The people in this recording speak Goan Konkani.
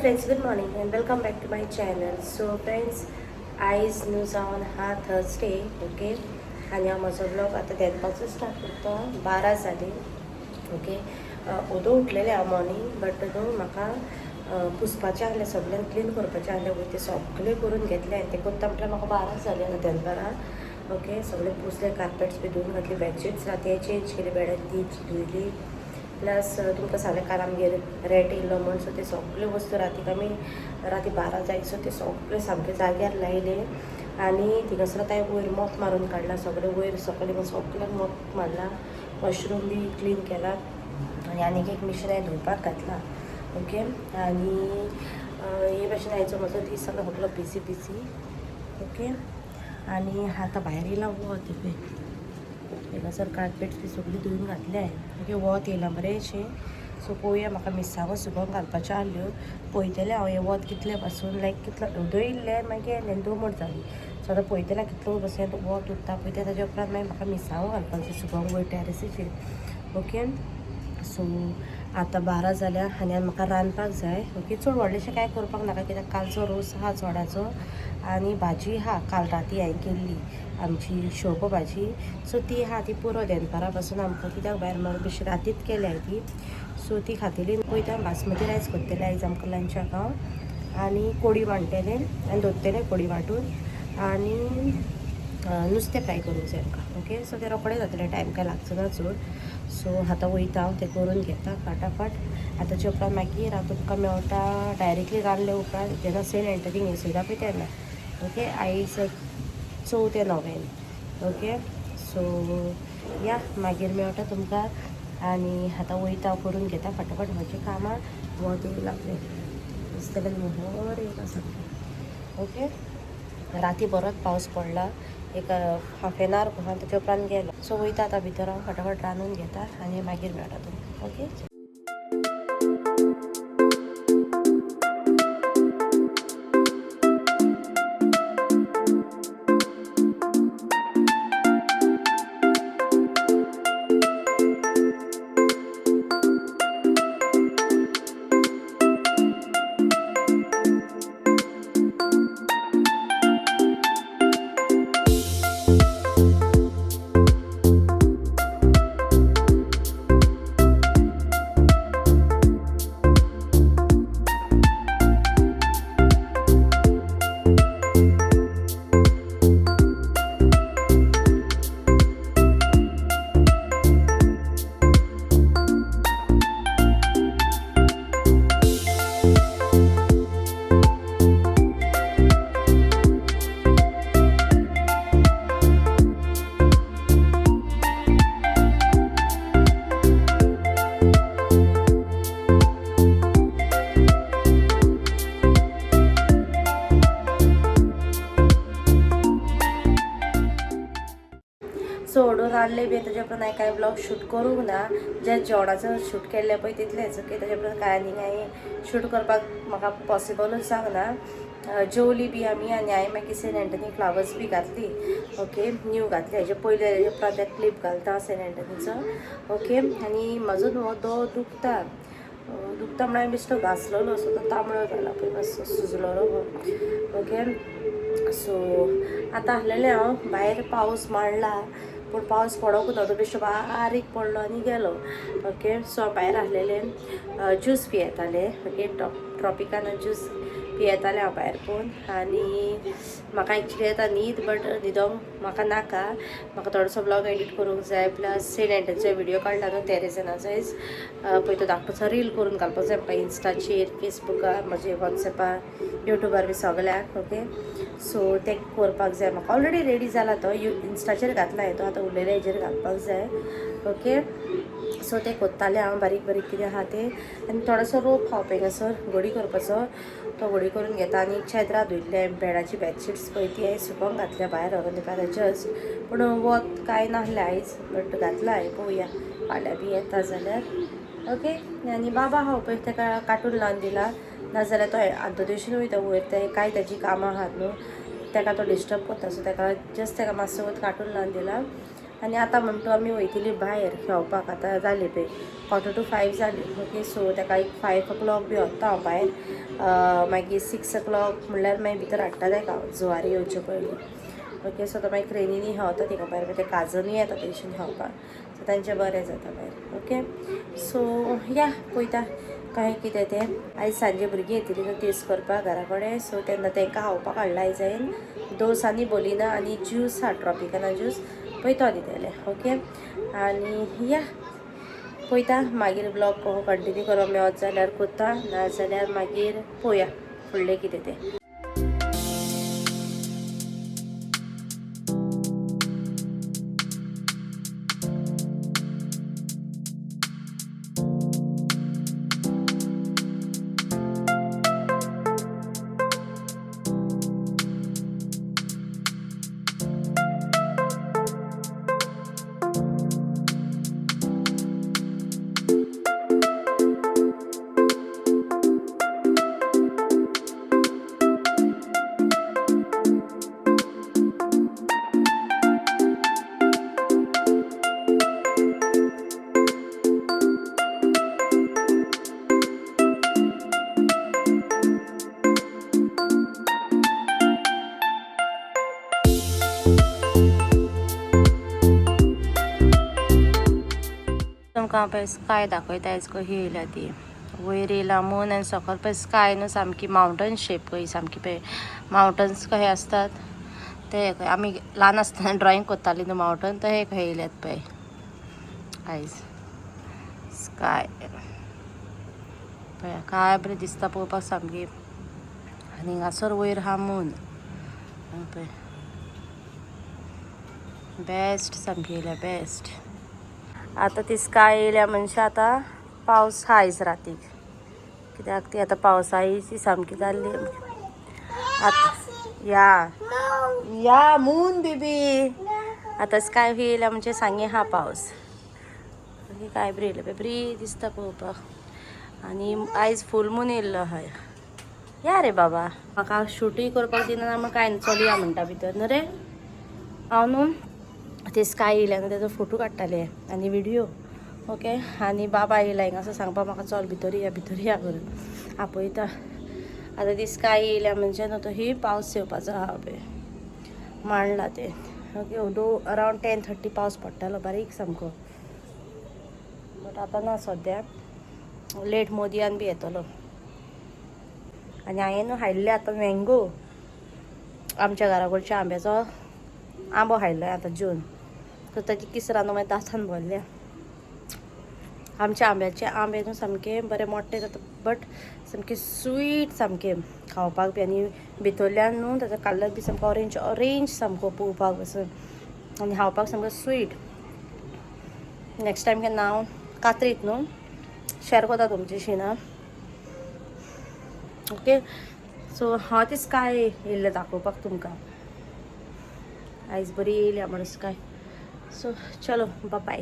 Friends, good morning and welcome back to my channel. So friends, आयज न्हू जावन हा थर्सडे. ओके, आनी हांव म्हजो ब्लॉग आतां देनपाचो स्टार्ट करता. 12 जाली. ओके, ओदो उठलेलें हांव मॉर्निंग, बट न्हू म्हाका पुसपाचें आहलें, सगळ्यान क्लीन करपाचें आहलें वयर, तें सगळें करून घेतलें आनी तें करता म्हटल्यार म्हाका 12 जालीं आतां दनपारां. ओके, सगळें पुसलें, कार्पेट्स बी धुवन घातली, बेडशीट्स राती चेंज केली, बेडान ती धुयली. प्लस तुमकां सांगलें काल आमगेर रेट येयल्लो म्हण, सो ते सगळे वस्तू रातीक आमी राती 12 जायत सो ते सगळे सामके जाग्यार लायले. आनी थिंगासर हांवें वयर मोप मारून काडला, सगळे वयर सकयल सगळ्याक मोप मारला, वॉशरूम बी क्लीन केला आनी आनीक एक मिशीन हांवें धुवपाक घातला. ओके, आनी हे भाशेन आयचो म्हजो दीस जालो सगळो बिजी बिजी. ओके, आनी आतां भायर येयला वत पळय, हांगासर कार्पेट्स बी सगळी धुवन घातले हांवें. ओके, वत येयलां बरेंशें. सो पळोवया, म्हाका मिरसांगो सुकोवंक घालपाच्यो आहल्यो, पळयतलें हांव हें वत कितलें पासून, लायक कितलो उदक येयल्लें, मागीर येयलें दोमट जाली. सो आतां पळयतलें कितलो पासून वत उरता पळयता, ताज्या उपरांत मागीर म्हाका मिरसांगो घालपाक जाय सुकोवंक वयर टॅरसीचेर. ओके, सो आतां 12 जाल्या आनी म्हाका रांदपाक जाय. ओके, चड व्हडलेशें कांय करपाक नाका, कित्याक कालचो रोस आहा चोडाचो आनी भाजी आहा काल राती हांवें केल्ली आमची शेवपो भाजी, सो ती आहा, ती पुरो दनपारां पासून आमकां, कित्याक भायर मारून बेश्टी रातीच केल्या ती, सो ती खातली. पळयता बासमती रायस करतले आयज आमकां लंचाक हांव, आनी कोडी वांट्टले आनी दोत्तले कोडी वांटून आनी नुस्तें फ्राय करूंक जाय आमकां. ओके, सो तें रोखडें जातलें, टायम कांय लागचो ना चड. सो आतां वयता हांव तें करून घेता फाटाफाट. आतांच्या उपरांत मागीर हांव तुमकां मेळटा डायरेक्टली रांदले उपरांत, जेन्ना सेंट एंटनी येसयता पळय तेन्ना. ओके, आयज चवथें नोव्हेंन. ओके, सो या मागीर मेळटा तुमकां. आनी आतां वयता हांव करून घेता फाटाफाट म्हजीं कामां. वत येयला पळय, दिसतलें मोहर येयला सामकें. ओके, राती बरोच पावस पडला, एक हाफ एन our पळोवन ताच्या उपरांत गेलो. सो वयता आतां भितर हांव फटाफट रांदून घेता आनी मागीर मेळटा तुमकां. ओके, सो ओडून रांदले बी ताच्या उपरांत हांवें कांय ब्लॉग शूट करूंक ना, जे जेवणाचो शूट केल्लें पळय तितलेंच. ओके, ताच्या उपरांत कांय आनी हांवें शूट करपाक म्हाका पॉसिबलूच जावंक ना. जेवली बी आमी आनी हांवें मागीर सेंट एंटनी फ्लावर्स बी घातली. ओके, न्यू घातली हेजे पयले, हेजे उपरांत ते क्लिप घालता सेंट एंटनीचो. ओके, आनी म्हजो न्हू तो दुखता दुखता म्हणल्यार बेश्टो घासलेलो, सो तो तांबडो जाला पळय, मातसो सुजलेलो. ओके, सो आतां आहलेलें हांव भायर, पावस मांडला पूण पावस पडोंक ना, तो बेश्टो बारीक पडलो आनी गेलो. ओके, सो हांव भायर आहलेलें, ज्यूस पियेतालें. ओके, ट्रॉपिकाना ज्यूस पियेतालें हांव भायर पळोवन. आनी म्हाका एक्चुली येता न्हीद, बट न्हिदोंक म्हाका नाका, म्हाका थोडोसो ब्लॉग एडिट करूंक जाय. प्लस सेंट एंटनीचो व्हिडियो काडला न्हू तेरेजनाचो आयज पळय, तो धाकटोसो रील करून घालपाक जाय म्हाका इन्स्टाचेर, फेसबुकार, म्हजे वॉट्सॅपार, युट्यूबार बी सगळ्याक. ओके, सो तें करपाक जाय म्हाका, ऑलरेडी रेडी जाला तो, इन्स्टाचेर घातला हांवें तो, आतां उरलेले हेजेर घालपाक जाय. ओके, सो तें कोत्तालें हांव बारीक बारीक कितें आहा तें. आनी थोडोसो रोप खावप हांगासर घडी करपाचो, तो घडी करून घेता. आनी चेदरां धुयल्लें, बेडाची बेडशीट्स पळय ती हांवें सुकोवंक घातल्या भायर व्हरून दिवपाक जस्ट, पूण वत कांय नासलें आयज, बट घातलां हांवें, पळोवया फाल्यां बी येता जाल्यार. ओके, आनी बाबा आहा पळय, ताका कार्टून लावन दिला, नाजाल्यार तो आंतोदेशीन वयता वयर, ते कांय ताजी कामां आहात न्हू, ताका तो डिस्टर्ब करता, सो ताका जस्ट ताका मातसो कार्टून लावन दिला. आनी आतां म्हणटा आमी वयतली भायर खेळपाक. आतां जाली पळय 4:45 जाली. ओके सो ताका एक 5 o'clock बी वता हांव भायर, मागीर 6 o'clock म्हणल्यार मागीर भितर हाडटा ताका जुवारी येवचे पयलीं. ओके सो तो मागीर ट्रेनीनी खेवता थिंगा भायर, मागीर ते काजनूय येता तेशन खेळपाक, सो तांचें बरें जाता भायर. ओके सो या पळयता काय कितें तें. आयज सांजे भुरगीं येतली न्हू तेस करपाक घरा कडेन, सो तेन्ना तांकां खावपाक हाडला आयज हांवें दोस आनी बोलिना आनी ज्यूस हा, ट्रॉपिकाना ज्यूस पळयता दितले. ओके आनी या पळयता मागीर ब्लॉग कसो कंटिन्यू करप मेळत जाल्यार करता, नाजाल्यार मागीर पळोवया फुडलें कितें तें. तुमकां पळय स्काय दाखयता आयज कशी येयल्या ती. वयर येयला मून आनी सकयल पळय स्काय न्हू सामकी मावंटन शेप कशी सामकी पळय मावंटन्स कशे आसतात ते आमी ल्हान आसतना ड्रॉइंग करताली न्हू मावंटन, ते कशे येयल्यात पळय आयज स्काय. पळय काय बरें दिसता पळोवपाक सामकी. आनी हांगासर वयर आहा मून पळय, बेस्ट सामकी येयल्या बेस्ट. आतां ती स्काय येयल्या म्हणजे आतां पावस आहा आयज रातीक, कित्याक ती आतां पावसाची सामकी जाल्ली. आतां या या मून बेबी, आतां स्काय येयल्या म्हणजे सांगे आहा पावस. काय बरी येयल्या पळय, बरी दिसता पळोवपाक. आनी आयज फूल मून येयल्लो आहा. या रे बाबा, म्हाका शूटूय करपाक दिना म्हण कांय चलया म्हणटा भितर न्हू रे. हांव न्हू ते स्काय येयल्या न्हू तेजो फोटो काडटाले आनी व्हिडियो. ओके आनी बाबा येयला हिंगासर सांगपाक म्हाका चल भितर या भितर या करून आपयता. आतां ती स्काय येयल्या म्हणजे न्हू तो ही पावस येवपाचो आहा पळय मांडला ते. ओके दो अरावंड 10:30 पावस पडटालो बारीक सामको, बट आतां ना सद्या, लेट मोदयान बी येतलो. आनी हांवें न्हू हाडले आतां मँगो, आमच्या घरा कडच्या आंब्याचो आंबो हाडलो आतां जून, सो ताची किसरां न्हू मागीर दांतान भरल्या. आमच्या आंब्याचे आंबे न्हू सामके बरे मोठे जाता, बट सामके स्वीट सामके खावपाक बी. आनी भितरल्यान न्हू ताचो कलर बी सामको ऑरेंज ऑरेंज सामको पळोवपाक पासून, आनी खावपाक सामको स्वीट. नेक्स्ट टायम केन्ना हांव कात्रीत न्हू शेअर करता तुमच्याशी ना. ओके सो हांव ती स्काय येयल्लें दाखोवपाक तुमकां, आयज बरी येयल्या म्हण स्काय. सो चलो बाय.